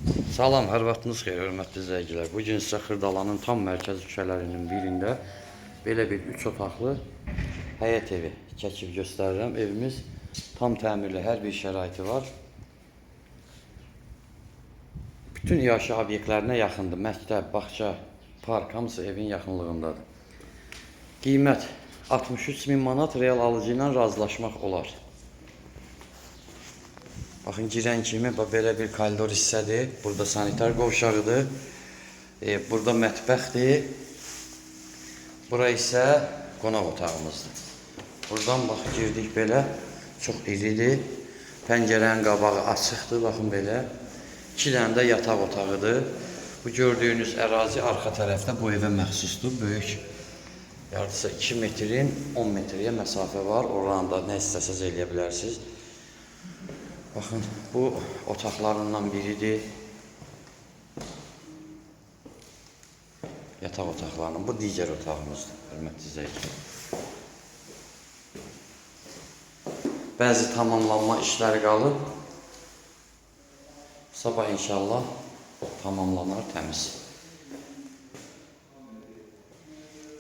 Salam, hər vaxtınız xeyir, hörmətli izləyicilər. Bu gün sizə Xırdalanın tam mərkəz küçələrinin birində belə bir 3 otaqlı həyət evi çəkib göstərirəm. Evimiz tam təmirli, hər bir şəraiti var. Bütün iaşə obyektlərinə yaxındır. Məktəb, bağça, park hamısı evin yaxınlığındadır. Qiymət 63 min manat, real alıcı ilə razılaşmaq olar. Baxın, girən kimi bax, belə bir koridor hissədir. Burada sanitar qovşağıdır. Burada mətbəxdir. Bura isə qonaq otağımızdır. Buradan bax girdik belə. Çox iridir. Pəncərənin qabağı açıqdır, baxın belə. 2 dənə də yataq otağıdır. Bu gördüyünüz ərazi arxa tərəfdə bu evə məxsusdur. Böyük. Hardasa 2 metrin 10 metrəyə məsafə var. Oranı da nə istəsəz eləyə bilərsiniz. Baxın, bu otaqlarından biridir. Yataq otaqlarının. Bu digər otağımızdır, hörmətli izləyicilər. Bəzi tamamlanma işləri qalıb. Sabah inşallah tamamlanar təmiz.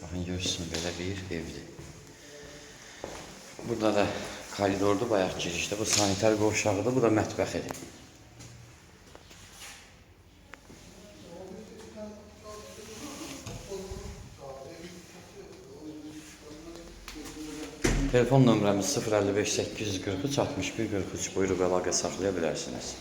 Baxın, görürsünüz, belə bir evdir. Burada da koridordur, bayaq girişdə. Bu sanitar qovşağıdır, bu da mətbəxidir. Telefon nömrəmiz 055 843 61 43. Buyurub əlaqə saxlaya bilərsiniz.